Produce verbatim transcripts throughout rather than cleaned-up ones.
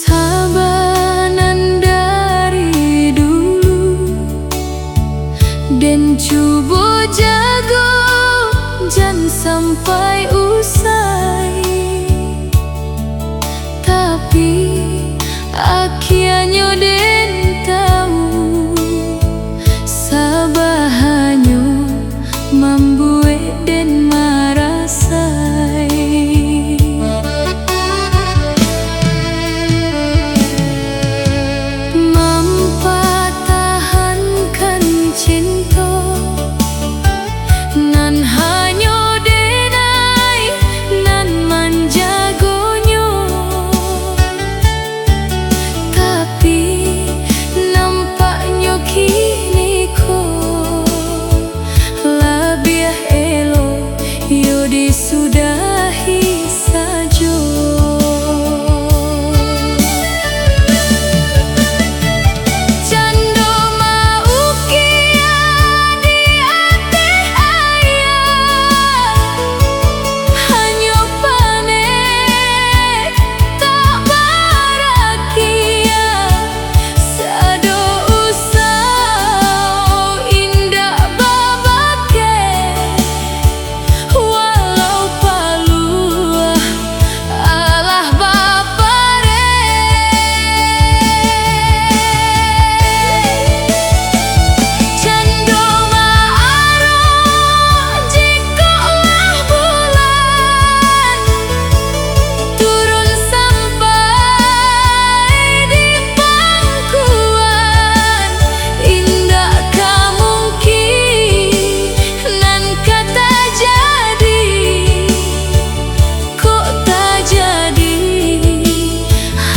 Sabanan dari dulu, den cubo jago, jan sampai usai. Tapi, akhianyo den tau, sabab hanyo mambuek den marasai. Mampatahankan cinto, nan hanyo denai nan manjagonyo. Tapi, nampaknyo kini ko labiah elok yo disudahi sajo. Cando maukia di ateh aia, hanyo panek tak barakia. Sado usau indak babakeh, walau paluah alah bapareh. Cando maarok jikok lah bulan turun sampai di pangkuan, indak ka mungkin nan ka tajadi. Kok tajadi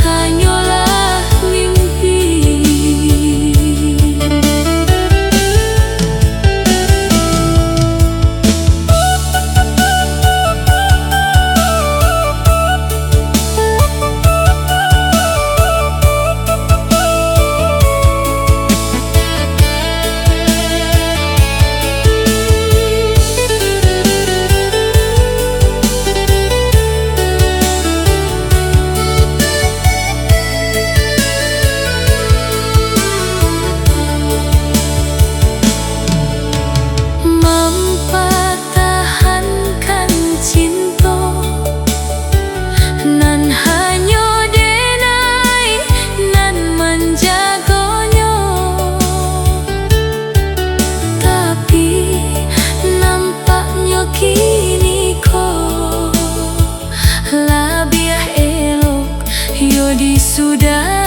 hanyolah mimpi. Mampatahankan cinto, nan hanyo denai nan manjagonyo. Tapi, nampaknyo kini ko labiah elok yo disudahi